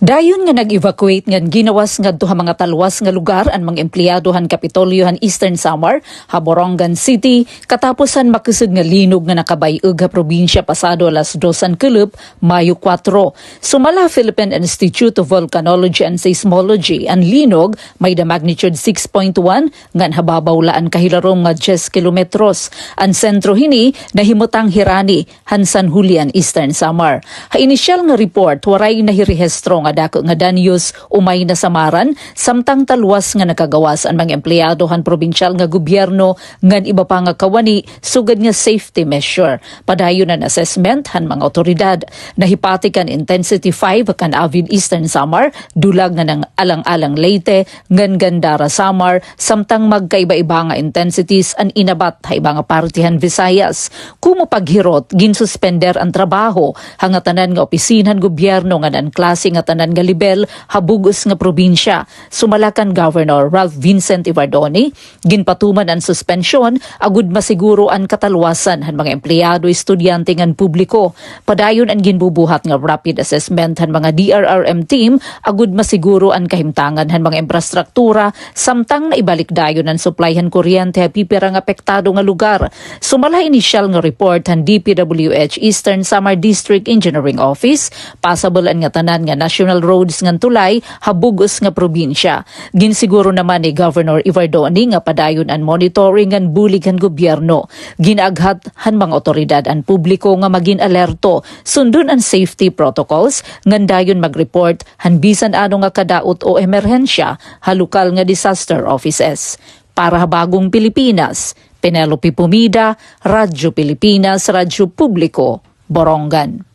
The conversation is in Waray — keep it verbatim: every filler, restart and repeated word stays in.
Dayon nga nag-evacuate ngan ginawas ngadto ha mga talwas nga lugar an mga empleyado han Kapitolyo han Eastern Samar ha Borongan City katapos han makusog nga linog nga nakabay-og ha probinsya pasado alas dos han kulop, Mayo kuwatro. Sumala ha Philippine Institute of Volcanology and Seismology, an linog may-da magnitude six point one ngan ha babaw la an kahilarom nga diyes kilometros. An sentro hini nahimutang hirani han San Julian, Eastern Samar. Ha inisyal nga report, waray nahirehistro nga dako nga danyos o may nasamaran, samtang talwas nga nakagawas an mga empleyado han probinsyal nga gobyerno ngan iba pa nga kawani sugad nga safety measure. Padayon an assessment han mga awtoridad. Nahipati kan Intensity five kan Avid Eastern Samar, dulag ngan an Alang-alang Leyte, ngan Gandara Samar, samtang magkaiba-iba nga intensities an inabat ha iba nga parte han Visayas. Komo paghirot, ginsuspender an trabaho ha ngatanan nga opisina han gobyerno ngan an klase ngatanan nga lebel ha bug-os nga probinsya. Sumala kan Governor Ralph Vincent Evardone, ginpatuman an suspensyon agod masiguro an katalwasan han mga empleyado, estudyante ngan publiko. Padayon an ginbubuhat nga rapid assessment han mga D R R M team agod masiguro an kahimtangan han mga imprastruktura, samtang naibalik dayon an supply han kuryente ha pipira nga apektado nga lugar. Sumala ha inisyal nga report han D P W H Eastern Samar District Engineering Office, passable an ngatanan nga national roads ngan tulay ha bug-os nga probinsya. Ginsiguro naman ni Governor Evardone nga padayon an monitoring ngan bulig han gobyerno. Gin-aghat han mga awtoridad an publiko nga magin alerto, sundon an safety protocols, ngan dayon mag-report han bisan ano nga kadaot o emerhensya ha lokal nga disaster offices. Para ha Bagong Pilipinas, Penelope Pomida, Radyo Pilipinas, Radyo Publiko, Borongan.